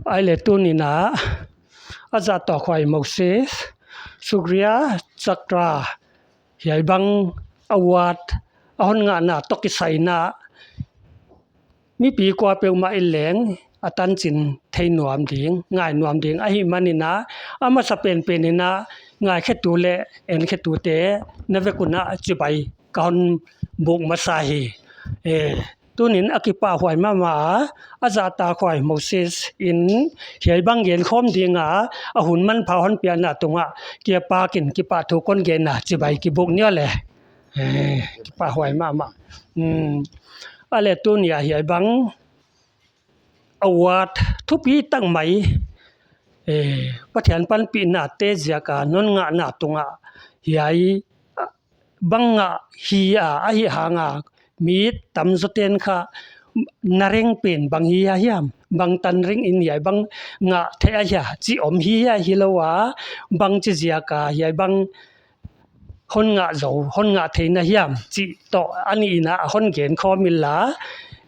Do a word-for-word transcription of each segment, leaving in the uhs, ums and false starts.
Ahihleh tuni'n a, a zahtakhuai Moses, Shaurya Chakra, hiai bang award a hon ngahna toh kisai in a, mipi kuapeuhmah in leng a tanchin thei nuam ding, ngai nuam ding ahihmanin a, a masapenpen in a, ngaikhetu leh enkhetute na vek un a chibai ka hon buk masa hi. Eh, tuni'n a kipahhuai mahmah a, a zahtakhuai Moses in hiai bang genkhawm ding a, a hun manpha hon piakna tungah kipak in kipahthu kon gen a, chibai kibuk ni aw leh. Eh, kipahhuai mahmah. Hmm. Ahihleh tuni a hiai bang award thupi tak mai, eh, Pathian panpihna te ziak a non ngahna tungah hiai bang ngah hi a, ahihhang a mi tamzawte'n kha na reng pen bang hi a hiam, bangtan reng in hiai bang ngah theih ahia chih om hi a, hilou a, bangchi ziak a hiai bang hon ngah zou, hon ngah theih na hiam chih toh a nihna a hon genkhawm inla,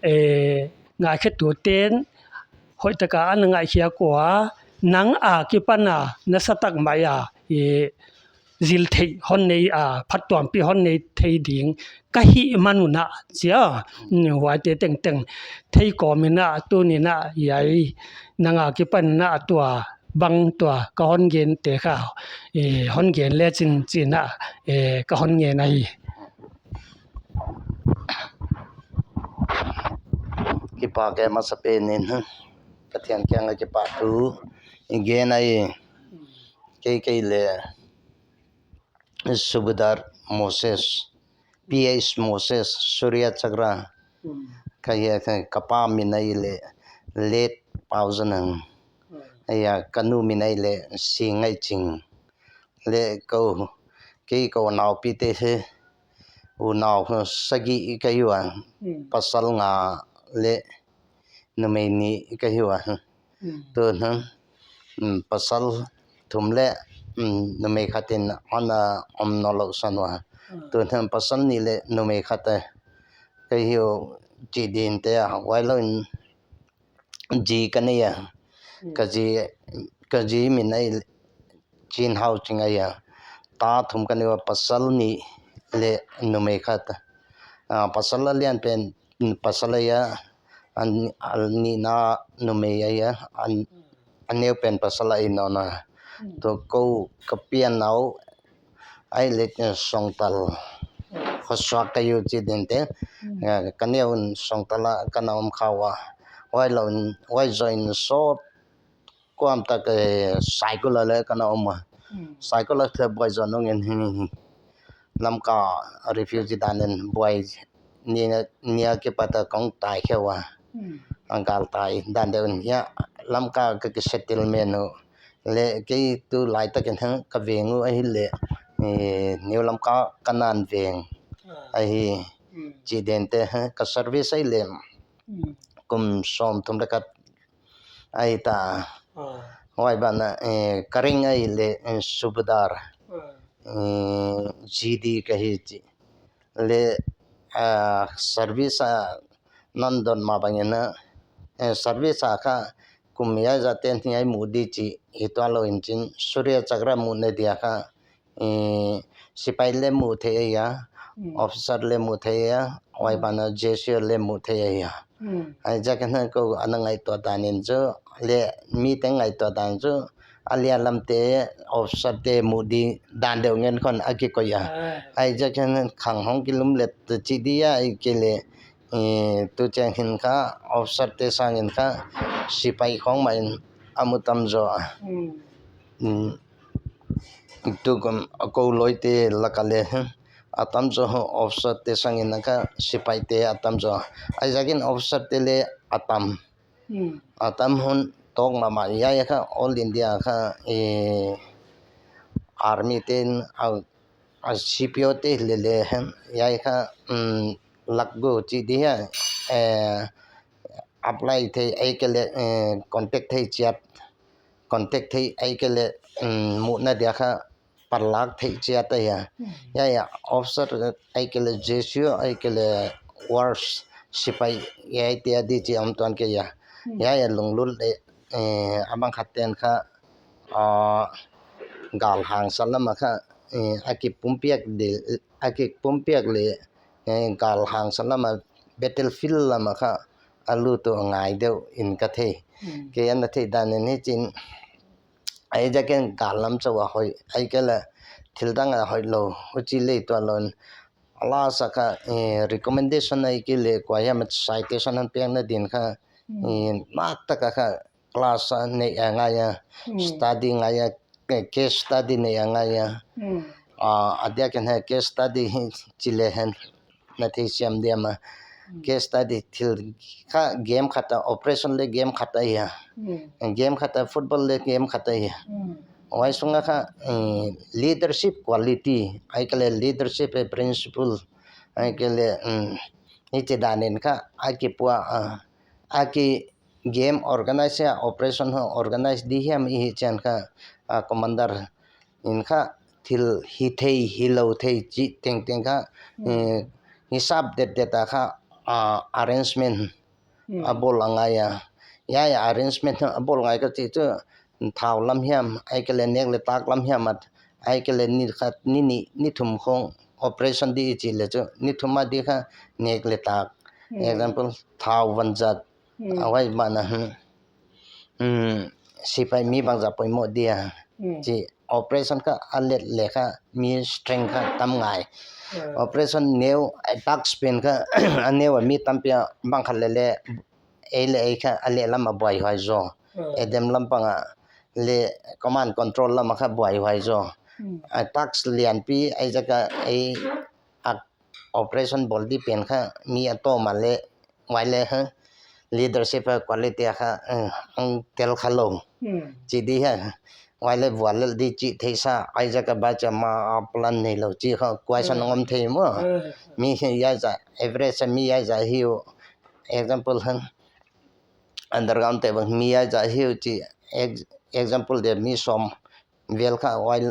eh, ngaikhetute'n hoihtak a ana ngaihkhiak ua, nang a kipan a nasatak mai a, eh, zil theih hon nei a, phattuampih hon nei thei ding ka hihman un a chia, mm, huaite tengteng thei kawm in a, tuni'n a hiai nang a kipan a tua bang tua ka hon gente kha, eh, hon gen lechin chi'n a, eh, ka hon ngen ahi. Kipak e, masapen in Pathian kiang a kipahthu i gen ahi. Kei, kei leh Subedar Moses, P H Moses, Shaurya Chakra. Hmm. Ka hia ka, ka pa min ahihleh Late Pauzanang. Hmm. Ahia, ka nu min ahihleh Singai Ching. Leh kou, kei kou naupite hi, unau sagih ka hi ua. Hmm. Pasal nga leh numei nih ka hi ua. Mm. Tuin, mm, pasal thum leh, mm, numei khat in ana om nawnlou san ua. Mm. Tuin pasal nih leh numei khat, eh, ka hi uh chi ding te a, huailou in zi ka nei a. Mm. Ka zi, ka zi min ahi Chin Hau Ching ahi a. Ta thum ka nei ua, pasal nih leh numei khat. Ah, pasal a lian pen, mm, pasal ahi a, an, a nihna numei ahi a, an, a neu pen pasal ahi nawn a. Mm. Tua kou ka pianna uh, ahihleh, eh, Songtal. Mm. Khosuak ka hi uh chi ding te. Mm. Eh, ka neu in Songtal a ka na om kha ua. Huailou in, huai zoh in sawt kuam tak, eh, Saikul a leh ka na om a. Mm. Saikul a leh buai zou nung in hi, hi, hi. Lamka refugee dan in buai ni, ni a kipat a kong tai khe ua. Mm. A galtai dan deuh in hia. Lamka ka kisettlement uh. Leh kei tulai tak in hang ka veng uh ahihleh, eh, New Lamka Kanan veng. Ah. Ahi. Mm. Chi ding te, ka service ahihleh. Mm. Kum sawmthum leh khat ahi ta. Ah. Huai ban ah, eh, ka rank ahihleh, eh, Subedar. Ah. Eh, G D ka hi chi. Leh, ah, service a non dot mah bang in a, eh, service a kha kum hiai zah ten hiai muh di chi hi tuanlou in chin, Shaurya Chakra muhna dia kha, eh, sipai leh muh theih ahi a, mm, officer leh muh theih ahi a, huai, mm, ban ah J C O leh muh theih ahi a. Mm. Huaiziak in kou ana ngaihtuah dan in chu, leh mite ngaihtuah dan chu, a lian lam te, officer te muh di dan deuh ngen khong a kikoih a. Ah. Huaiziak in khang hong kilum leh chi di a, ahihkeileh, eh, tu chiang in kha, officer te sang in kha, sipai khong mah in a mu tam zaw a. Mm. Mm. Tukum a kou lawmte lak a leh, a tam zaw officer te sang in kha sipai te a tam zaw. Huaiziak in officer te leh a tam. Hmm. A tam hun tawk mahmah, hiai kha All India kha, eh, army te'n a, a C P O te leh leh hen, hiai kha, mm, lak gu chi di a, eh, apply theih ahihkeileh, eh, contact theih chiat, contact theih ahihkeileh, mm, muhna dia kha panlak theih chiat ahi a. Hmm. Hiai a, officer ahihkeileh J C O ahihkeileh war sipai hiaite a di chi om tuan kei a. Hmm. Hiai a lunglut leh eh, a bang khat ten kha, ah, gal hangsan lam a kha, eh, a kipumpiak di, a kipumpiak leh, eh, gal hangsan lam a, battlefield lam a kha a lut uh a ngai deuh in ka thei. Hmm. Kei ana theih dan in hichi'n, ei, ziakin gal lam chauh a hoih, ahihkeileh thil dang a hoihlou, huchi leh tuanlou in, a last a kha, eh, recommendation ahihkeileh kua hiam citation hon piakna din kha, hmm, eh, nak tak a kha class a neih a ngai a, hmm, study ngai a, eh, case study neih a ngai a. Hmm. Ah, a diakin hi case study hi chi leh hen na theisiam diam a. Hmm. Case study thil kha game khat a, operation leh game khat ahi a. Hmm. Game khat a, football leh game khat ahi a. Hmm. Huai sung a kha, eh, leadership quality, ahihkeileh leadership, eh, principle, ahihkeileh, mm, hichi dan in kha a kipua, ah, a ki game organize a, operation hon organize di hiam i hih chiang kha, ah, commander in kha thil hi thei, hilou thei chih tengteng kha, hmm, eh, hisap detdet a kha, ah, arrangement, hmm, a bawl a ngai a. Huai arrangement a bawl ngai ka chih chu thau lam hiam, ahihkeileh nek leh tak lam hiam a, ahihkeileh ni khat, ni nih, ni thum khong operation di i chih leh chu ni thum a di kha nek leh tak. Hmm. Example, thau vanzat. Hmm. A huai ban a, hmm, hmm, sipai mi bangzah poimoh dia. Hmm. Chih operation kha a let leh kha mi strength kha tam ngai. Hmm. Operation neu, eh, task pen kha a neu a mi tampi a bang khat leh leh, ei leh ei kha a lehlam a buaihuai zaw. Hmm. Edem lam pang a leh command control lam a kha buaihuai zaw. Hmm. A task lianpi, ei, ziak a ei a operation bawl di pen kha mi a tawm a leh, huai leh, ha, leadership a quality a kha, eh, hong tel khalou. Hmm. Chi di hi. Huai leh vuallel di chih theihsa, ei, ziak a ba cha ma a plan neilou chih kha, question, hmm, om thei maw. Hmm. Mi hiai zah, average a mi hiai zah hi uh, example hen, underground te bang mi hiai zah hi uh chih, ex-, example dia mi sawm vel kha huai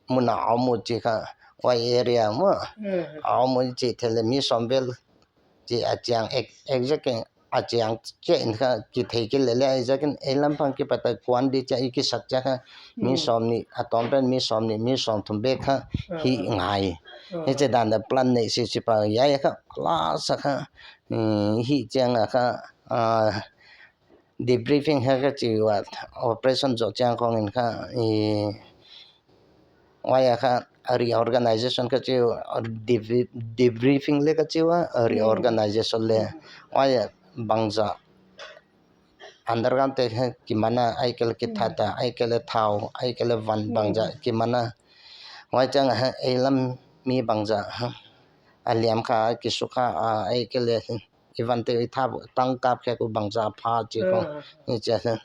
mun a om uh chih kha, huai area maw. Hmm. A om uh chih thei leh mi sawm vel chih a chiang ex-, exact a chiang chih in kha kithei kei leh leh, ei, ziak in ei lam pang kipat a kuan di chih i kisak chiang kha mi, hmm, sawmnih, a tawm pen mi sawmnih, mi sawmthum bek kha, hmm, hih ngai. Hmm. Hichi dan a plan nei sisi pah, huai kha last a kha, hmm, hih chiang a kha, ah, debriefing hi ka chi ua, operation zoh chiang khong in kha, i, huai a kha reorganization ka chi ua, debri-, debriefing leh ka chi ua, reorganization leh. Huai a bangzah underground te hi kiman a, ahihkeileh kithata, ahihkeileh thau, ahihkeileh van bangzah kiman a. Huai chiang a, ei lam mi bangzah, a liam kha, kisukha a, ahihkeileh i van te i thap tang kap khe ku bangzah pha chih khong. Ah. Ni chia se.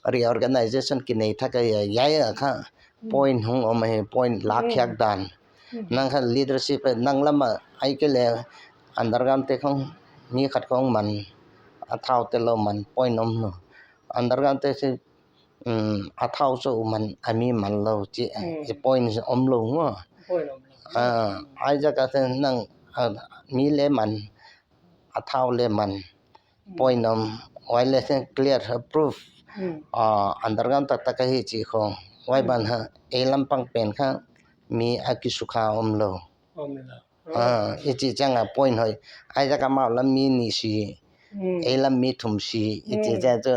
Reorganization kinei thak a, huai a kha, hmm, point hong om hi, point lak khiak dan. Hmm. Nang kha leadership, nang lam a, ahihkeileh underground te khong, mi khat khong man, a thau te lou man, point om lou. Underground te si, um, a thau chauh man, a mi man lou chih, hmm, i point om lou maw. Point om lou. Ah, ei, ziak a se nang, ah, mi leh man, a thau leh man, hmm, point om, huai leh se clear, proof. Hmm. Ah, underground taktak ahi chih khong. Huai, hmm, ban a, ei lam pang pen kha mi a kisukha om lou. Om lou. Ah, i chih chiang a point hoih. Ei, ziak a amau lam mi nih si, hmm, ei lam mi thum si, i chih, hmm, chiang chu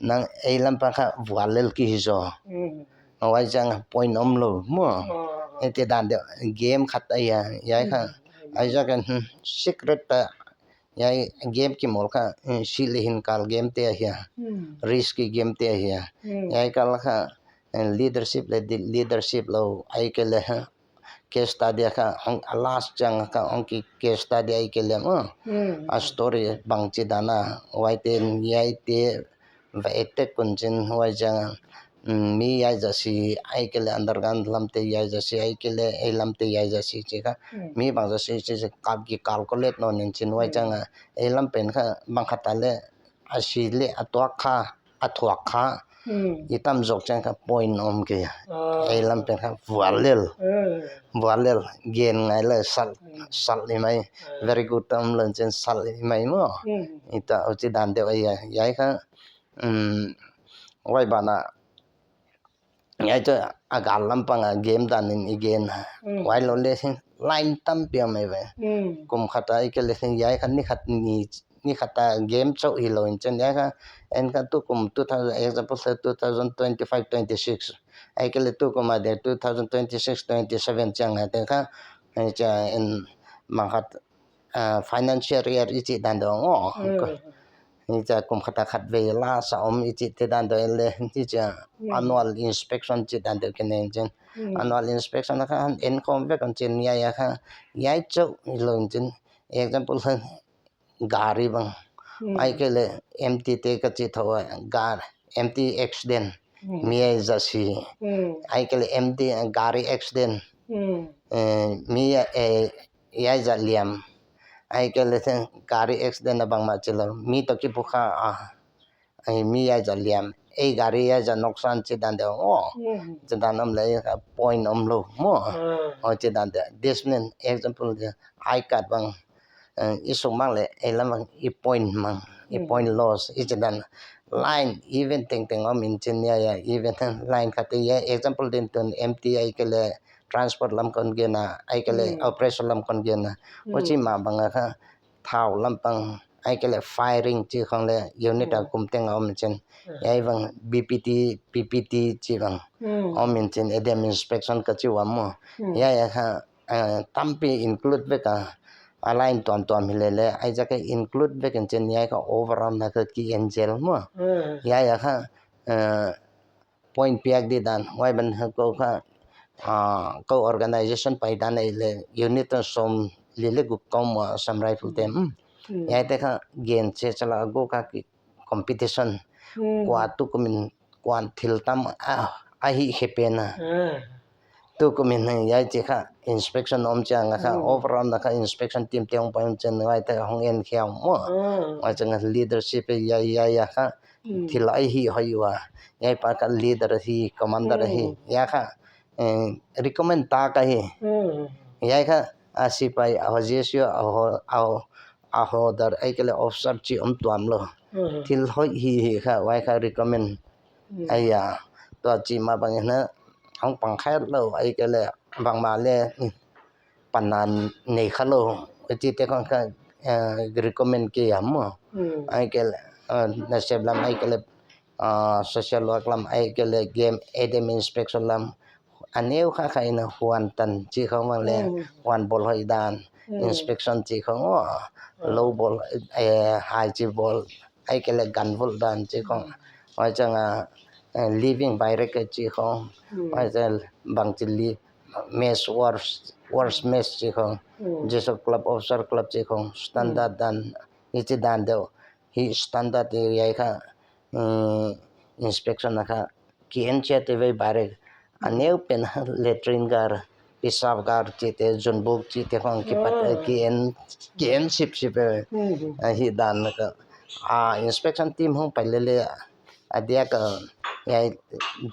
nang ei lam pang kha vuallel ki hi zaw. Hmm. Huai chiang a point om lou maw. Oh. Hichi dan deuh game khat ahi a, huai kha. Hmm. Ei, ziak a, hmm, secret ta, huai game kimawl kha, eh, si leh hin kal game te ahi a. Hmm. Risky game te ahi a. Hmm. Huai kal kha, eh, leadership leh di-, leadership lou, ahihkeileh, ha, case study kha, hong, a last chiang kha, hong ki case study ahihkeileh, oh. Hmm. A story bangchi dan a, huai te, huai te, va attack un chin huai chiang a, mm, mi huai zah si, ahihkeileh underground lam te huai zah si, ahihkeileh ei lam te huai zah si chih kha, mm, mi bang zah si chih kha ki calculate nawn in chin huai, mm, chiang a, ei lam pen kha bang khat a leh, a si leh, a tuak kha, a thuak kha, mm, i tam zawk chiang kha point om kei a. Ah. Ei lam pen kha vuallel. Mm. Vuallel, gen ngai leh sal, mm, sal i mai. Ah. Very good tam lon chin sal i mai maw. Mm. Huchi dan deuh ahi a, huai kha, um, Huai banah, hiai chu a gal lampang a game dan in i gen. Mm. Huai lou leh sin line tampi om mai ve. Mm. Kum khat a i ke leh sin hiai kha ni khat ni, ni khat a game chauh hilou in chin hiai kha en kha tukum two thousand, example se two thousand twenty-five twenty-six. Ai ke leh tukum a de two thousand twenty-six twenty-seven chiang a te kha, eh, cha en mang khat, ah, financial year i chih dan deuh aw. Mm. Hichia kum khat a khatvei la sa om i chih te dan deuh leh, hichia Mm. annual inspection chih dan deuh kine in chin. Mm. Annual inspection a kha en khawm vek in chin hiai a kha, hiai chauh hilou in chin. Example kha gari bang. Mm. Ai ke leh M T te ka chih thou a, gar, M T accident. Mm. Mi ai za si. Mm. Ai ke leh M T gari accident. Mm. Eh, mi ai, eh, hiai za liam. Ai ke leh sen gari accident a bangmah chi lou. Mi toh kipukha a. Ai mi hiai za liam. Ei gari hiai za noksan chih dan deuh aw. Mm. Chih dan om leh point om lou maw. Mm. Aw chih dan deuh. This mean example deuh. Ai kat bang. Eh, i suk mang leh, ei lam mang, i point mang, i Mm. point loss, i chih dan. Line, even tengteng om in chin hiai a, even line khat hiai, example din tun M T ai ke leh transport lam kon gen a, ai ke leh Mm. operation lam kon gen a. Mm. Huchi mah bang a kha, thau lampang, ai ke leh firing chih khong leh unit a Mm. kum teng a om in chin. Mm. Hiai bang B P T, P P T chih bang. Mm. Om in chin, A D M inspection ka chih uh maw. Mm. Hiai a kha, eh, tampi include vek a, a line tuamtuam hi lele, ai za kha include vek in chin hiai kha overall na kha ki en zel maw. Mm. Hiai a kha, eh, point piak di dan, huai ban kha kou kha, ah, kou organization pai dan ei leh, unit a sawmli leh guk kou maw Assam Rifle te. Mm. Mm. Hiai te kha gen se chala kou kha ki competition. Mm. Kua tukum in kuan thil tam a, a hih khe pen a. Mm. Tukum in hiai chih kha inspection om chiang a kha, Mm. overall na kha inspection team te hong pai un chin huai te hong en khiau maw. Mm. Huai chiang a leadership hiai, hiai a kha, Mm. thil a hih hoih ua. Hiai pa kha leader hi, commander hi. Mm. Hiai kha, eh, recommend ta ka hi. Mm. Hiai kha, a sipai, a ho J S U, a ho, a ho, a ho dar, ai ke leh officer chih om tuam lou. Mm. Thil hoih hi hi kha, huai kha recommend. Mm. Ai a, tua chih mah bang in a, hong pang kha lou, ai ke leh, bangmah leh, mm, panna nei kha lou. Huchi te khong kha, eh, recommend kei a maw. Mm. Ai ke leh, eh, nasep lam, ai ke leh, ah, social work lam, ai ke leh game, A D M inspection lam, a neu kha kha in a huan tan chih khong bang leh, Mm. huan bawl hoih dan, Mm. inspection chih khong aw, Mm. lou bawl, eh, hai chih bawl, ai ke leh gun bawl dan chih khong. Mm. Huai chiang a, eh, living barrack chih khong. Mm. Huai chiang bang chih li, mess, worst, worst mess chih khong. Mm. Jesu club, officer club chih khong, standard Mm. dan, hichi dan deuh. Hi standard hiai kha, mm, inspection a kha, ki en chiat te vei barrack. A neu pen latrine gar, pisap gar chih te, zunbuk chih te khong kipat, Mm. ki en, ki en sipsip e. Mm. A hi dan na kha. A inspection team hong pai lele, a diak a, hiai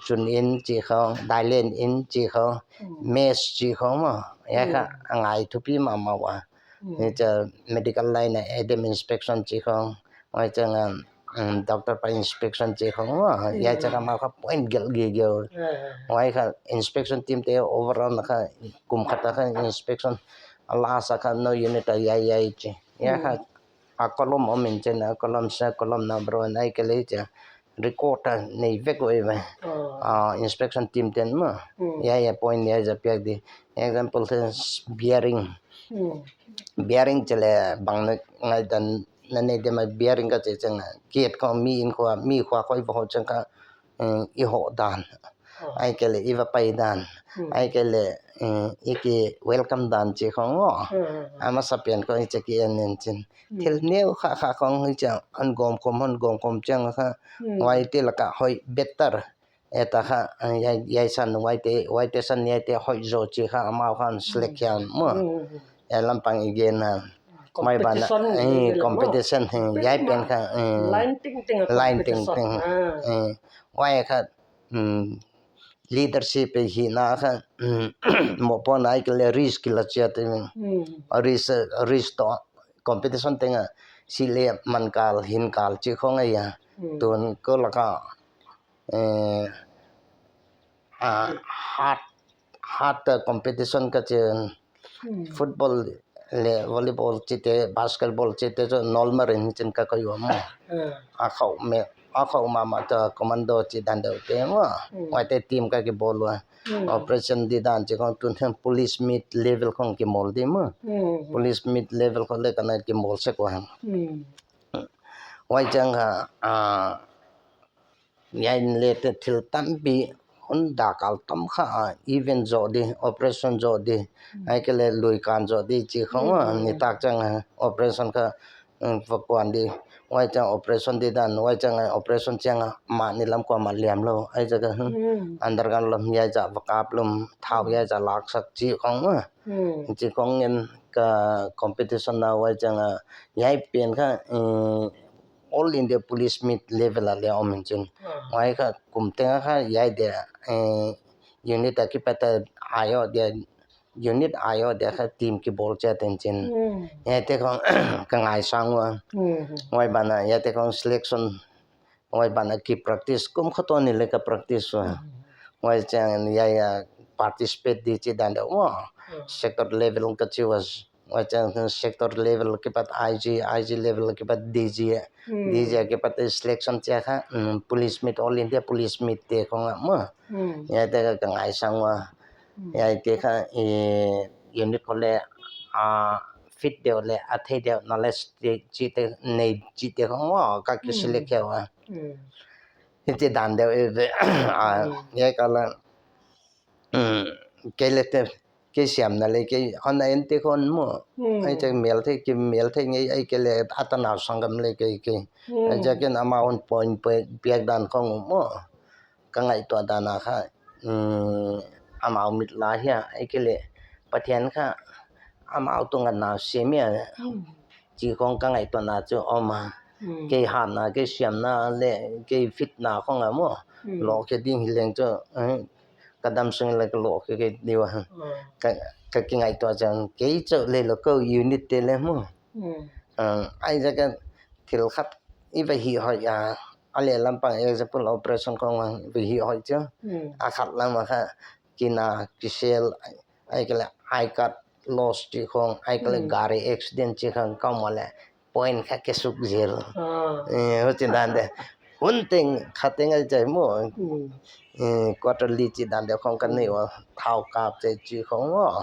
zun in chih khong, dailen in chih khong, Mm. mess chih khong maw. Hiai kha, Mm. a ngai thupi mahmah ua. Mm. Hichia medical line a A D M inspection chih khong. Huai chiang a, um, doctor pa inspection chih khong. Mm. Hiai chiang a amau kha point gelh gige. Yeah, yeah, yeah. Huai kha inspection team te overall na kha kum khat a kha inspection a last a kha no unit a hiai hiai chi. Hiai kha Mm. a column om in chin a column sa column number one ai ke leh chia record a nei vek uh ei ve. Oh. Ah, inspection team ten maw. Mm. Hiai hiai point hiai za piak di. Example se bearing. Mm. Bearing chih leh bang na ngai dan na nei diam a bearing ka chih chiang a. Kiat khong mi in khua, mi khua khoi va ho chiang kha, eh, i hoh dan. Oh. Ai ke leh i va pai dan. Mm. Ai ke leh, eh, i ki welcome dan chih khong aw. Mm, mm, mm. A masa pen khong i chih ki en in chin. Mm. Thil neu kha kha khong hichia hon gawm khawm, hon gawm khawm chiang kha. Mm. Huaite laka hoih better. Eta kha, eh, hiai, hiai san huaite, huaite san hiaite hoih zaw chih kha amau khan select Mm. hiam maw. Mm, mm, mm. Hiai lampang i gen a. Mai ban a, Competition eh, ni le maw. Competition, eh, Big hiai pen ma. Kha, eh, Line tengteng a line competition. Tengteng. Ah. Eh, huai kha, mm, leadership hihna kha, mm, mohpuakna ai ke leh risk la chiat e. Mm. Risk, risk toh competition teng a si leh man kal, hin kal chih khong ai a. Mm. Tun kou laka eh, ah, hard, hard competition ka chi, football leh volleyball chihte, basketball chihte chu normal in chin ka koih ua maw. A khauh me, a khauh mahmah chu commando chih dan deuh te maw. Huaite team ka kibawl ua. Operation di dan chi khong tun hiam police meet level khong kimawl di maw. Police meet level khong leh kana kimawl sek ua. Huai chiang kha, ah, hiai in leh te thil tampi hun dak kal tam kha, ah, event zoh di, operation zoh di, ahihkeileh lui kan zoh di chi khong a, nitak chiang a operation kha, um, va kuan di, huai chiang operation di dan, huai chiang a operation chiang a mahni lam kuamah liam lou, huai chiang a, hmm, underground lam hiai zah va kap lum, thau hiai zah laksak chi khong a. Chi khong in ka competition na huai chiang a, hiai pen kha, um, All India Police Meet level a leh om in chin. Huai kha kum teng kha hiai dia, eh, unit a kipat a aio dia, unit aio dia kha team kibawl chiat in chin. Hiaite khong ka ngaisang ua. Huai ban a hiaite khong selection, huai ban a ki practice, kum khat toh ni leh ka practice ua. Huai chiang hiai a participate di chi dan deuh ua. Sector level ka chi ua. Huai chiang sector level kipat I G, I G level kipat D G, D G kipat selection chiang kha, um, police meet, All India Police Meet te khong a maw. Hiaite kha ka ngaisang ua. Hiaite kha, eh, unit khong leh, ah, fit deuh leh, a thei deuh, knowledge te, chihte, nei chihte khong ua, ka ki select khe ua. Hichi dan deuh, eh, ah, hiai kal a, um, kei leh te, kei siamna leh kei hon a en te khong maw. Huai chiang mel thei, ki mel thei ngei, ahihkeileh a tanau sanggam leh kei, kei. Huai chiang ken amau hon point, point piak dan khong maw. Ka ngaihtuah dan a kha, um, amau mit la hia, ahihkeileh Pathian kha amau tung a na sem hia. Chi khong ka ngaihtuahna chu om a. Kei hatna, kei siamna leh kei fitna khong a maw. Lohkhe ding hileng chu, eh, ka damsung leh ka lohkhe kei di ua. Ka, ka kingaihtuah chiang kei chauh leh lou, kou unit te leh maw. Ah, huai chiang a thil khat i va hih hoih a, a lehlam pang example operation khong a va hih hoih chu. A khat lam a kha kina, kisel, ahihkeileh I card loss chi khong, ahihkeileh gari accident chi khong ka om a leh point kha kisuk zel. Eh, huchi dan deuh. Hun teng, kha teng a chai maw. Eh, quarterly chi dan deuh khong ka nei ua, thau kap chih chi khong maw.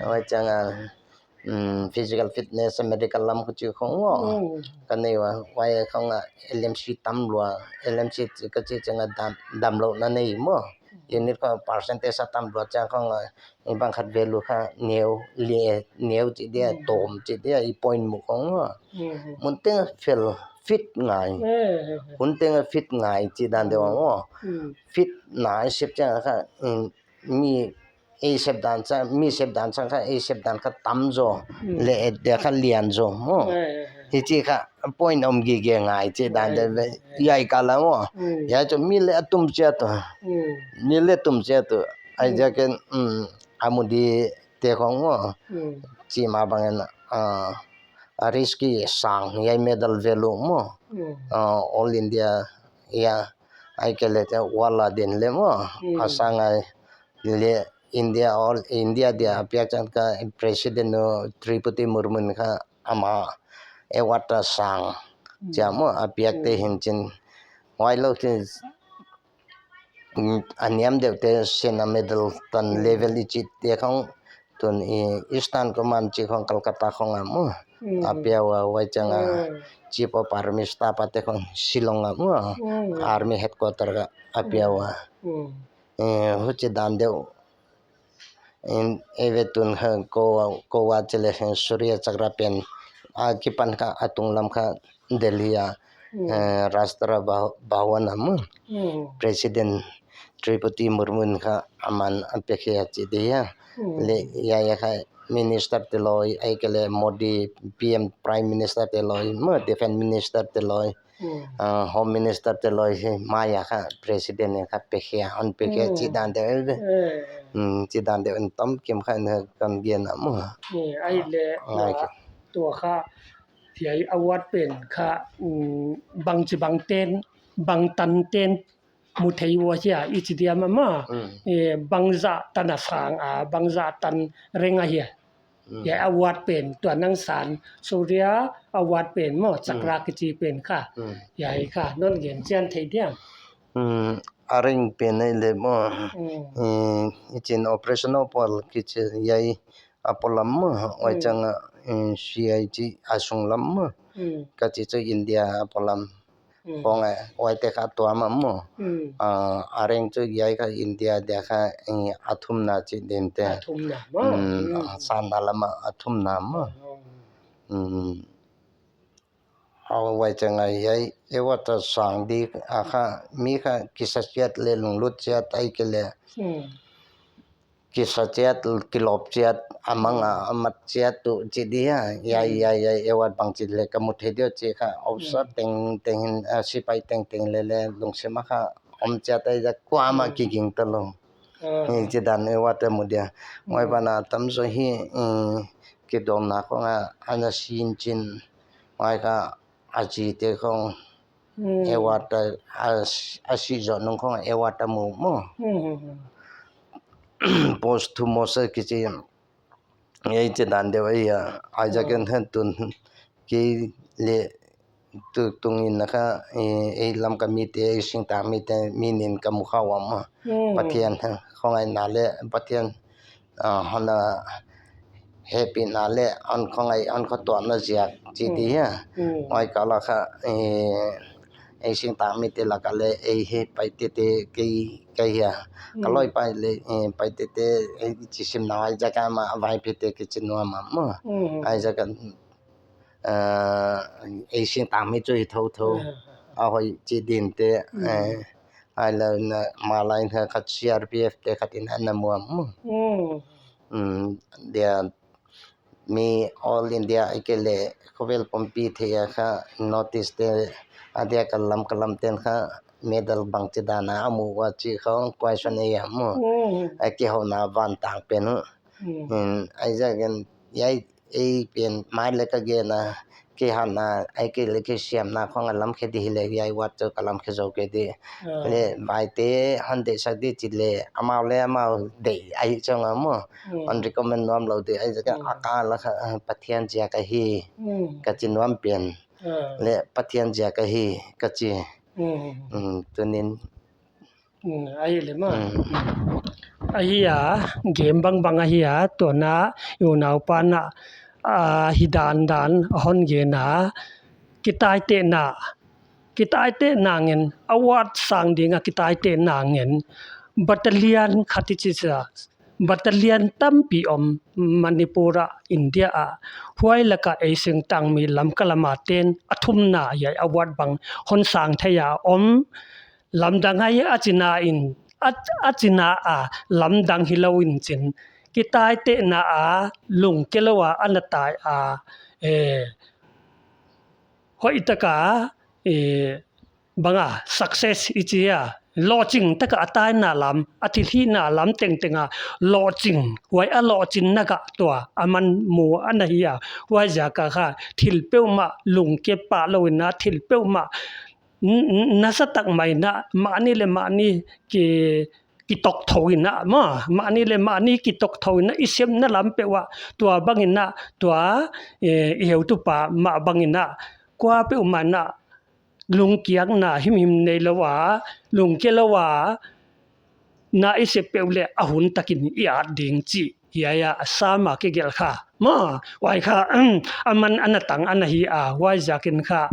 Huai chiang a, um, physical fitness, medical lam khong chi khong maw. Ka nei ua, huai khong a L M C tam lua, L M C ka chi chiang a dam, damlouhna nei maw. Unit khong percentage a tam lua chiang khong a, i bang khat value kha neu, leh, neu chi dia, tawm chi dia, i point mu khong maw. Mun teng fel, fit ngai. Hun teng a fit ngai chi dan deuh maw. Fit nai sep chiang kha, um, mi ei sep dan chiang, mi sep dan chiang kha, ei sep dan kha tam zaw, leh dia kha lian zaw maw. Hichi kha point om gige ngai chi dan deuh ve. Hiai kal a maw. Hiai chu mi leh a tum chiat uh. Mi leh tum chiat uh. Huai chiang ken, um, a mu di te khong maw. Chi mah bang in, ah, a risk sang, hiai medal value maw. Ah, All India, hiai, ahihkeileh te world a din leh maw. A sang a leh India, All India dia a piak chiang kha President nu Droupadi Murmu in kha ama award a sang chiang maw a piak te hin chin. Huailou chin, mm, a niam deuh te Sena Medal tan level i chih te khong tun i Eastern Command chi khong Kolkata khong a maw. A pia ua, huai chiang a Chief of Army Staff a te khong Shillong a maw. Army headquarter kha a pia ua. Eh, huchi dan deuh. In, eh, ve tun kha kou, kou a chih leh Shaurya Chakra pen a kipan kha a tunglam kha Delhi a, eh, Rashtra Bha-, Bhavan a maw. President Droupadi Murmu in kha aman a pe khia chi di a. Leh hiai a kha minister te loi, ahihkeileh Modi P M Prime Minister te loi maw, Defense Minister te loi. Ah, Home Minister te loi hi mai a kha President in kha pe khia, hon pe khia chi dan deuh. Hmm, chi dan deuh in tom kim kha na kan gen a maw. Ni, ahihleh ngai tua kha, tua kha, hiai award pen kha, um, bangchi bangten, bangtanten mu thei ua hia, i chi diam a maw. Mm. Eh, bangzah tan a sang a, bangzah tan rank a hia. Mm. Hiai award pen, tua nang san, Surya award pen maw, Chakra Mm. kichi pen kha. Mm. Hiai kha, non gen chian thei diam. Mm, a rank pen ei le maw. Mm. Eh, i chin Operation Opal kichi hiai a polam maw, huai Mm. chang a, eh, C I G a sunglam maw. Mm. Ka chi chu India a polam. Mm. Khong a, huaite kha tuam a maw. Mm. Ah, a rank chu hiai kha India dia kha, eh, a thumna chi din te. A thumna maw. Mm, Mm. a sanna lam a a thumna maw. Oh. Mm. A huai chang a hiai, award a sang di a kha, mi kha kisa chiat le lunglut chiat ahihkeileh. Mm. Kisa chiat, kilawp chiat, a mang a, Mm. a mat chiat tuh chi di a, hiai, Mm. hiai, hiai, award bangchi le ka mu thei diam chi kha, officer Mm. tengteng hin, a, sipai tengteng le le, lungsim a kha, om chiat a, hiai kuamah Mm. kiging ta lou. Ah. Hichi dan award a mu dia. Huai Mm. ban a tamzaw hi, mm, kidawmna khong a, ana sin chin, huai kha, a chite khong, Mm. award a, a, a si zoh nung khong award a mu maw. Mm, mm, mm. Posthumous kichi, ei chi dan deuh ei a, Isaac Mm. en hen tun, kei le tu tung in na kha, eh, ei Lamka mite, ei singtang mite, mi nin ka mu kha ua maw. Mm. Pathian, khongaihna le, Pathian, ah, hon a hehpihna le, hon khongai, hon khotuahna ziak, chi di Mm. hia. Mm. Huai kal a kha, eh, ei singtang mite lak a le, ei he Paite te, kei, kei hia. Ka Mm. loi pai le, eh, Paite te, ei chi sim na huai ziak a mah, Vaiphei te kichi nuam a maw. Mm. Huai ziak a, eh, ei singtang mi chu hi thouthou. Ah. A hoih chi din te, Mm. eh, huai lou in a, malai in khat C R P F te khat in ana mu a maw. Mm. Mm, dia mi All India ahihkeileh khovel pumpi thei a kha North East te a dia ka lam ka lam ten kha medal bangchi dan a a mu ua chi khong question ei a maw. Mm. A kihouna van tang pen uh. Mm. Mm, huai ziak in hiai ei pen mai le ka gen a, kei hatna, ahihkeileh kei siamna khong a lam khe di hi le hiai award chu ka lam khe zou kei di. Ah. Le Vaite hon deihsak di chi le, amau le amau deih ahi chang a maw. Mm. Hon recommend nuam lou di, huai ziak a Mm. a kal a kha, ah, Pathian ziak ahi, Mm. ka chi nuam pen. Ah. Le Pathian ziak ahi, ka chi. Mm. Mm, tuni'n. Mm, ahi le maw. Mm. Ahi a, game bangbang ahi a, tua na, i unaupa na, ah, hi dandan, hon gen a, kitaitehna, kitaitehna ngen, award sang ding a kitaitehna ngen, battalion khat i chi sa, battalion tampi om Manipur a, India a, huai lak a ei singtang mi Lamka lam a ten, a thumna hiai award bang, hon sang thei a om, lamdang ahi a chihna in, a, a chihna a, lamdang hilou in chin. Kitaitehna a, lungke lou a, ana tai a, eh, hoihtak a, eh, bang a, success i chi a, lohching tak a a taina lam, a thilhihna lam tengteng a, lohching, huai a lohchinna kha tua, aman mu ana hi a, huai ziak a kha, thil peuhmah, lungke pah lou in a, thil peuhmah, n-, n-, nasatak mai in a, mahni le mahni ki, kitokthou in a, maw, mahni le mahni kitokthou in a, i sepna lam peuh a, tua bang in a, tua, eh, i heutupa mah bang in a, kuapeuhmah in a, lungkiatna himhim neilou a, lungke lou a, na i sep peuh le a hun takin i at ding chih, hiai a sam a kigelh kha. Maw, huai kha, aman ana tang ana hi a, huai ziak in kha,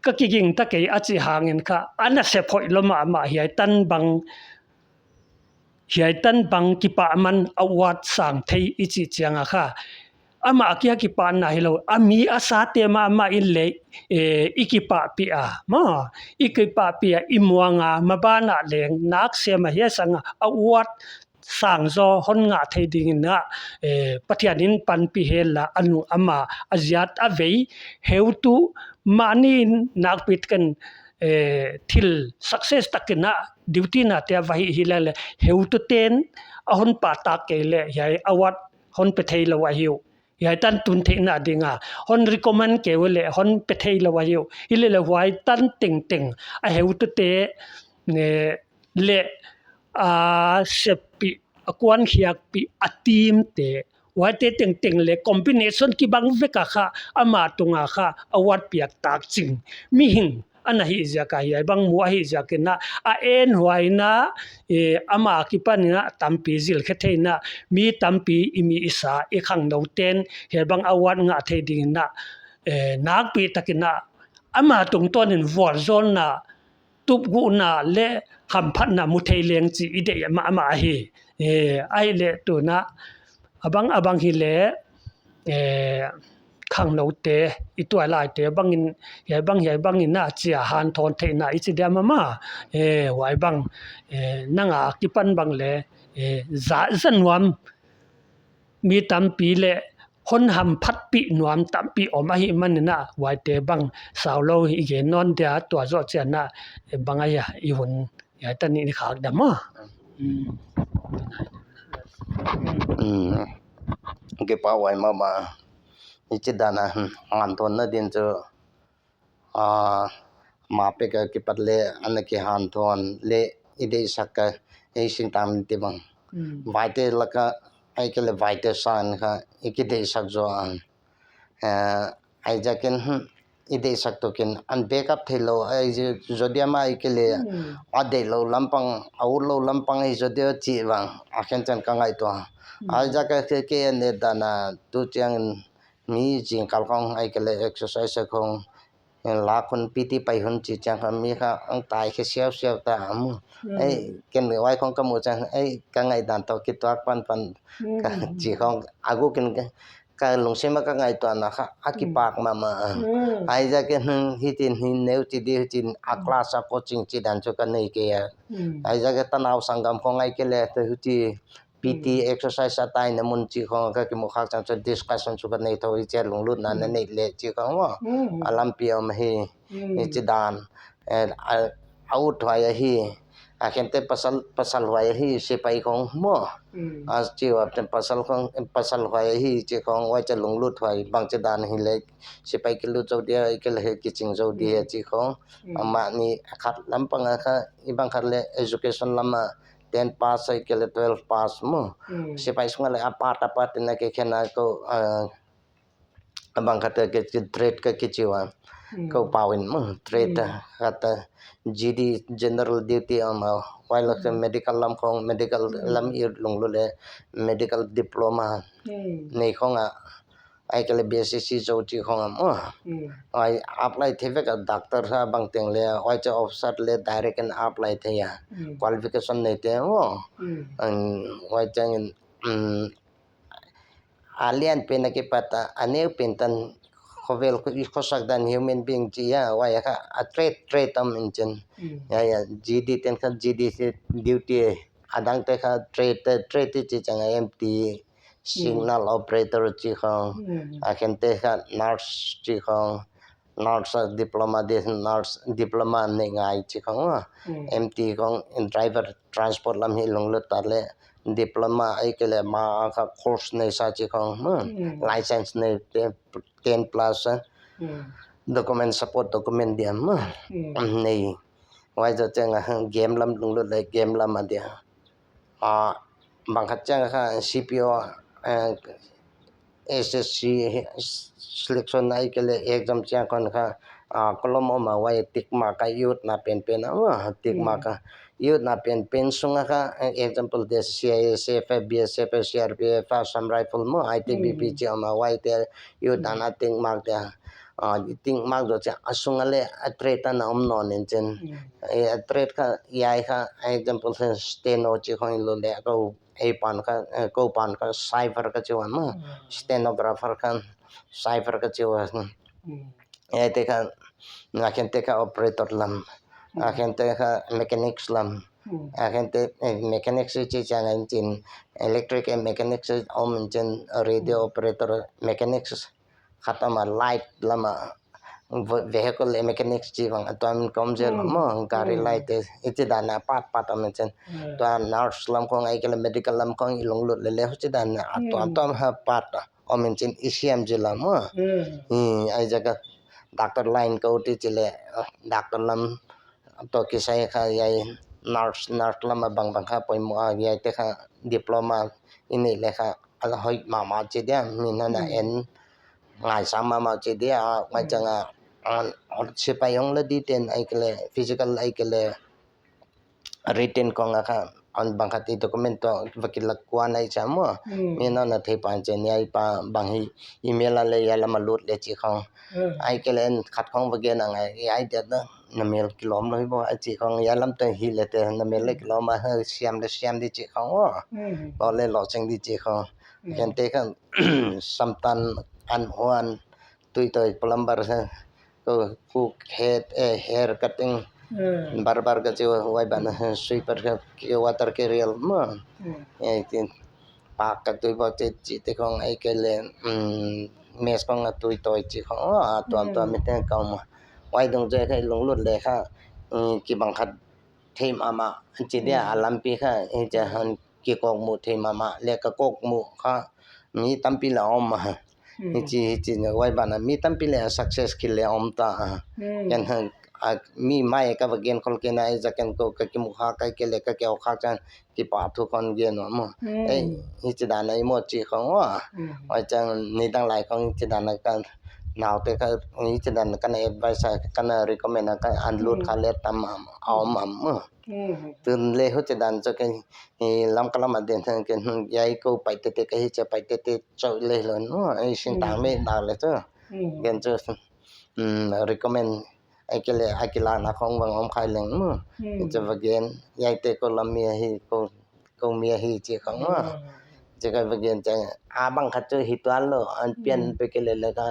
ka kiging ta kei a chih hang in kha, ana sep hoih lou mahmah hiai tan bang, hiai tan bang kipahman award sang thei i chih chiang a kha. Amah kia kipahna hilou, a mi a sate mahmah in le, eh, i kipahpih a, maw, i kipahpih a, i muang a, maban a leng, nak sem a hiai sang a, award sang zaw hon ngah thei ding in a, eh, Pathian in panpih hen la, a nu ama, a ziat a vei, heutu, mahni in nakpi takin, eh, thil success takin a, duty na te a va hih hi le le, heutu ten, a hon pahtak kei le, hiai award hon pe thei lou ahi uh. Hiai tan tun theihna ding a, hon recommend kei ua le, hon pe thei lou ahi uh. Hi le le huai tan tengteng, a heutu te, eh, leh a seppih, a kuankhiakpih, a team te, huaite tengteng leh combination kibang vek a kha, ama tunga kha award piak tak ching mihing ana hih ziak a, hiai bang mu ahih ziak in a, a en huai in a, eh, ama kipan in a tampi zilkhe thei in a, mi tampi i mi i sa i khangnou ten hiai bang award ngah thei ding in a, eh, nakpi tak in a, ama tungtawn in vualzawlna, tupguhna leh hamphatna mu thei leng chih i deih mahmah ahi. Eh, ahihleh tun a, a bang a bang hileh, eh, khangnoute, i tuailaite bang in, hiai bang, hiai bang in a chi a hanthawn theihna i chi diam a maw. Eh, huai bang, eh, nang a kipan bang leh, eh, za, za nuam, mi tampi leh hon hamphatpih nuam tampi om ahihman in a, huaite bang saulou i gen nawn dia, tua zoh chiang a, eh, bang ahia i hun, hiai tan in i khak diam maw. Mm. Mm. Kipahhuai mahmah. Hichi dan a, hmm, hanthawnna din chu, ah, ma pek a kipat leh ana kihanthawn leh i deihsak a, ei singtang ti bang. Mm. Huaite lak a, ahihkeileh huaite sang kha, i kideihsak zaw a. Eh, huaiziakin, hmm, i deihsak tukin, an backup theilou, ahi zaw dia mah ahihkeileh, Mm. a deihlou lampang, a utlou lampang ahi zaw dia chih bang, a khenchan ka ngaihtuah. Mm. Huaiziak a khe kei a ne dan a, tu chiang in, mi zingkal khong ahihkeileh exercise khong, la khun P T pai hun chih chiang kha mi kha ang tai khe siausiau ta a maw. Mm. Ei, ken huai khong ka muh chiang, ei, ka ngaihdan toh kituak panpan, Mm. ka chih khong, a guk in ka, ka lungsim a ka ngaihtuahna kha, a Mm. kipak mahmah. Mm. Huaiziakin, hmm, hitin hi neu chi di, hitin a Mm. class a coaching chih dan chu ka nei kei a. Mm. Huaiziakin tanau sanggam khong ahihkeileh, te huchi P T Mm. exercise a taina mun chih khong ka kimuh khak chiang chu discussion chu ka nei thou, i chi a lunglutna na Mm. neih leh chih khong maw. Mm. A lampi om hi, Mm. hichi dan, eh, a, a ut huai ahi, a khente pasal, pasal huai ahi, sipai khong maw. Mm. A chi ua pen pasal khong, pasal huai ahi, chih khong huai chia lunglut huai, bangchi dan hileh, sipai kilut zou dia, ahihkeileh kiching zou dia, Mm. chih khong. Mm. Amah ni khat lampang a kha, i bang khat leh education lam a, ten pass ahihkeileh twelve pass maw. Mm. Sipai sung a leh a part, a part in a kikhen a kou, ah, a bang khat a ki, ki trade ka kichi ua. Mm. Kou pau in maw, trade Mm. khat a G D, general duty a maw. Huai lak Mm. medical lam khong, medical Mm. lam i lunglut leh, medical diploma Mm. nei khong a, ahihkeileh B S C zou chih khong a maw. Mm. Huai apply thei vek a doctor kha bang teng leh, huai chia officer leh direct in apply thei a. Mm. Qualification neite maw. Mm. An, huai chiang in, mm, a lian pen a kipat a, a neu pen tan khovel khu, khosak dan human being chih a, huai kha, a trade, trade om in chin. Mm. Ya, ya, G D ten kha G D si duty, a dangte kha trade, trade chih chiang a M T, signal operator chih khong, Mm. a khente kha nurse chih khong, nurse diploma di, nurse diploma nei ngai chih khong, Mm. M T khong driver transport lam hi lunglut ta leh, diploma ahihkeileh ma kha course neisa chih khong, Mm. license neite ten plus, Mm. document support document diam, Mm. nei. Huai zoh chiang a game lam lunglut leh game lam a dia. Ah, bang khat chiang kha C P O, eh, S S C selection ahihkeileh exam chiang khong kha, ah, column om a huai tick mark a youth na penpen a, ah, tick Mm. mark a youth na penpen sung a kha, eh, example te C I S F, B S F, C R P F, Assam Rifle maw, I T B P Mm. chih om a huaite youth Mm. dan a tick mark te a. Ah, tick mark zoh chiang a sung a leh a trade ana om nawn in chin. Mm. Eh, a trade kha, hiai kha, example kha steno chih khong i lut leh, kou, ei pan kha, eh, kou pan kha cipher ka chi ua maw. Mm. Stenographer kha cipher ka chi ua. Mm. Hiaite kha, a khente kha operator lam. Mm. A khente kha mechanics lam. Mm. A khente, eh, mechanics chih chiang in chin, electric and mechanics om in chin, radio Mm. operator mechanics khat om a light lam a, ve-, vehicle mechanics chih bang, a tuam in ka om zel Mm. maw, gari Mm. light te, hichi dan a part part om in chin. Mm. Tua nurse lam khong ahihkeileh medical lam khong i lunglut leh leh huchi dan a, a tuam Mm. tuam a part om in chin i siam zel a maw. Mm. Hmm, huaiziak a doctor line kou ti chi leh, doctor lam toh kisai kha hiai nurse, nurse lam a bangbang kha poimoh a, hiaite kha diploma i neih leh kha a hoih mahmah chi dia, mi na na en ngaisang mahmah chi dia, a, huai chiang a, a, sipai hong la di ten ahihkeileh physical ahihkeileh written khong a kha, a bang khat i document toh va kilak kuan ahi chia maw. Mi na na thei pan chen hiai pa bang hi email a leh hiai lam a lut leh chi khong. Ahihkeileh khat khong va gen a ngai, hiai dia na, na mel kilawm lou hi bo a chi khong, hiai lam toh hi leh te na mel leh kilawm a, siam leh siam di chi khong aw. Lo leh lo cheng di chi khong. Kente kha samtan an huan tui toi plumber sa ko cook, head, eh, hair cutting, barber ka chi, huai ban, eh, sweeper ka, ki water carrier maw. Eh, tin, pak ka tui bo te chi te khong ahihkeileh, mm, mess khong a tui toi chi khong, a tuamtuam mi te ka om a. Huai dungzui kha i lunglut leh kha, mm, kibang khat thei mahmah chi dia, a lampi kha, eh, chia han kikawkmuh thei mahmah leh ka kawkmuh kha mi tampi leh om a. Hichi, hichi na huai ban a mi tampi leh success kil leh om ta a. Ken han, a, mi mai ka va gen khol kei na, i za ken ko ka kimu kha, ka ke leh ka ke o kha chan kipahthu kon gen maw. Eh, hichi dan a i maw chi khong aw. Huai chiang nidang lai khong hichi dan a ka naute kha, hichi dan a ka na advice a, ka na recommend a, ka an lut kha leh tam a, a om a maw. Tun leh huchi dan chu kei, eh, Lamka lam a den kei, hiai ko Paite te ka hi chia Paite te chauh leh lou maw, eh, sin tang me dak leh chu. Ken chu, mm, recommend, ahihkeileh, ahihkeileh na khong bang om khai leng maw. Chu va gen, hiaite ko lam mi ahi, ko, ko mi ahi chi khong maw. Chi kha va gen chiang, a bang khat chu hi tuan lou, an pian pe ke leh leh kha,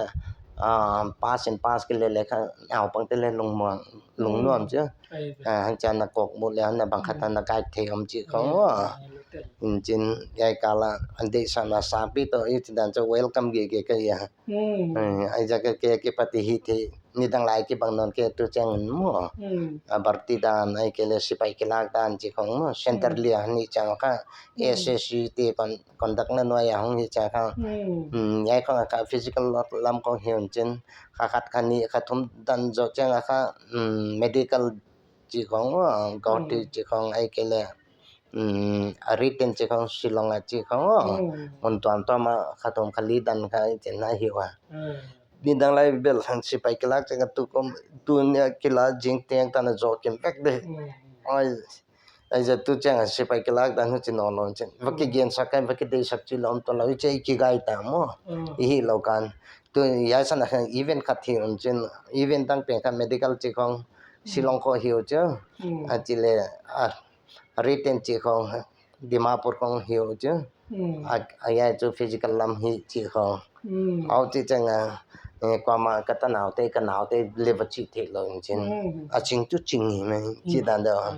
ah, pass in pass ke leh leh kha, naupang te leh lungmuang, lungnuam chu. Ah, han chiang na kawkmuh leh, na bang khat na kai thei om chi khong aw. In chin, hiai kal a, an deihsakna sangpi toh, hichi dan chu welcome gige ka hi a. Eh, ahihziak a ke, ke pati hi thei, nidang lai kibang nawn kei tu chiang in maw. A bharti dan, ahihkeileh sipai kilak dan chi khong maw. Center lia ni chiang kha, S S C te kon, conduct na nuai a hong hi chia kha. Mm, hiai khong a kha physical lam khong hi un chin. Kha khat kha nih kha thum dan zoh chiang a kha, mm, medical chi khong, ah, gauti chi khong ahihkeileh, mm, a written chi khong Shillong a chi khong, ah. Mun tuamtuam a kha thum kha li dan kha chin na hi ua. Nidang lai bel han sipai kilak chiang a tu kom, tu nia kilak zing teng tan a zoh kim vek de. Ai, Ai za tu chiang a sipai kilak dan hu chin nawn lou chin. Va kigen sak kei, va kideih sak chi lou om tuan lou, hichi i kigai ta maw. I hi lou kan. Tu hiai san a kha event khat hi un chin. Event dang pen kha medical chi khong Shillong khong hi u chu. A chi leh, a, written chi khong Dimapur khong hi u chu. A, a hiai chu physical lam hi chi khong. Au chi chiang a, eh, kuamah ka tanaute, ka naute leh va chi thei lou in chin. A ching chu ching hi mai, chi dan deuh.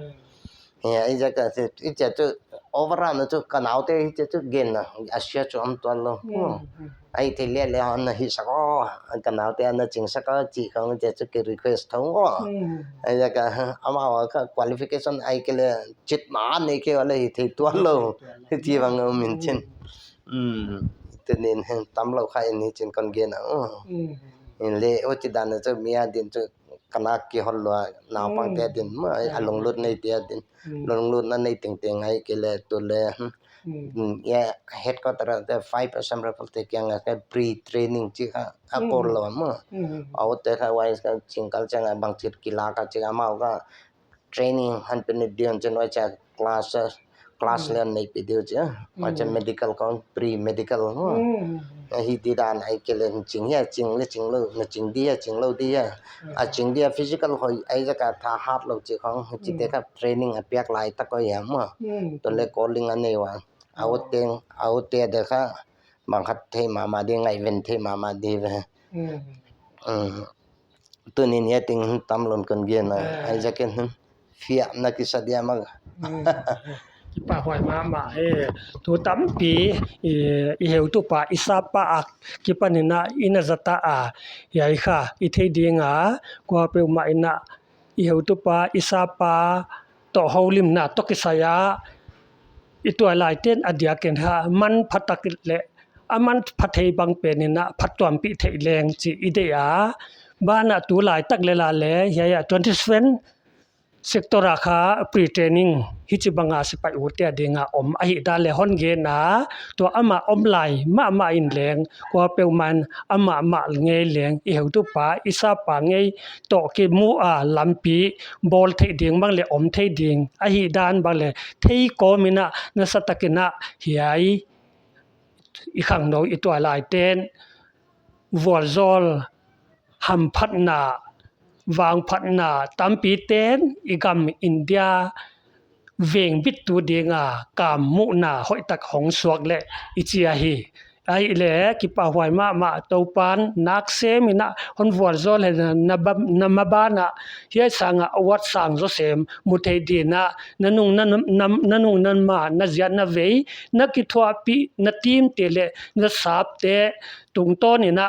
Eh, ahihziak a, i chia chu overall na chu ka naute i chia chu gen na, a sia chu om tuan lou. Ahih theih leh leh ana hih sak aw, ka naute ana ching sak aw, chi khong chia chu ki request thong aw. Ahihziak a, amau a kha qualification ahihkeileh chit ma nei kei ua leh hih theih tuan lou. Hichi bang om in chin. Hmm, tuni in tam lou kha in hi chin kon gen a. In leh huchi dan a chu mi a din chu ka na kihon lua, naupang te a din maw, a lunglut nei te a din. Lunglutna nei tengteng ahihkeileh tu leh, hmm, hmm, ya, headquarter te five Assam Rifle te kiang a kha pre-training chi kha a kol lou maw. A ut te kha huai kha ching kal chiang a bang chit kilak a chi amau kha training han pe ni dion chen huai chia class, class leh nei pe diu chia. Huai chia medical kon, pre-medical maw. Hi di dan ahihkeileh ching hia, ching leh ching lou, na ching di hia, ching lou di hia. A ching dia physical hoih, ahihziak a thahat lou chi khong, chi te kha training a piak lai tak hoih a maw. Tu leh calling a nei ua. A ut teng, a ut te de kha, bang khat thei mahmah di, ngaiven thei mahmah di ve. Hmm. Tuni in hiai teng tam lou kon gen a, ahihziak in, hmm, fiah na kisa dia maw. Kipahhuai mahmah e, thu tampi, i, i heutupa, i sapa a kipan in a, i na zat a, hiai kha, i thei ding a, kuapeuhmah in a, i heutupa, i sapa, toh houlimna toh kisai a, i tuailaite'n a diak in kha, manpha tak leh, a manpha thei bang pen in a, phattuampih theih leng chi i deih a, banah tulai tak leh la leh, hiai a twenty seven, sector a kha pre-training hichibang a sipai ute a ding a om ahihdan leh hon gen a, tua amah om lai mahmah in leng kuapeuhmah in amahmah ngei leng i heutupa i sapa ngei toh kimu a lampi bawl theih ding bang leh om thei ding ahihdan bang leh thei kawm in a nasatak in a hiai i khangnou i tuailaite'n vualzawl hamphatna, vangphatna tampite'n i gam India vengbittu ding a kammuhna hoihtak hong suak leh i chi ahi. Ahihleh kipahhuai mahmah, Toupa'n nak sem in a hon vualzawl hen na maban ah hiai sang a award sang zaw sem mu thei ding in a na nung na ma, na ziat na vei, na kithuahpih na teamte leh na sapte tungtawn in a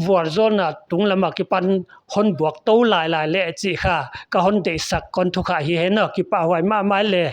vualzawlna tunglam a kipan hon buak tou lailai leh chih kha ka hon deihsak kon thukhah hi hen aw. Kipahhuai mahmah leh.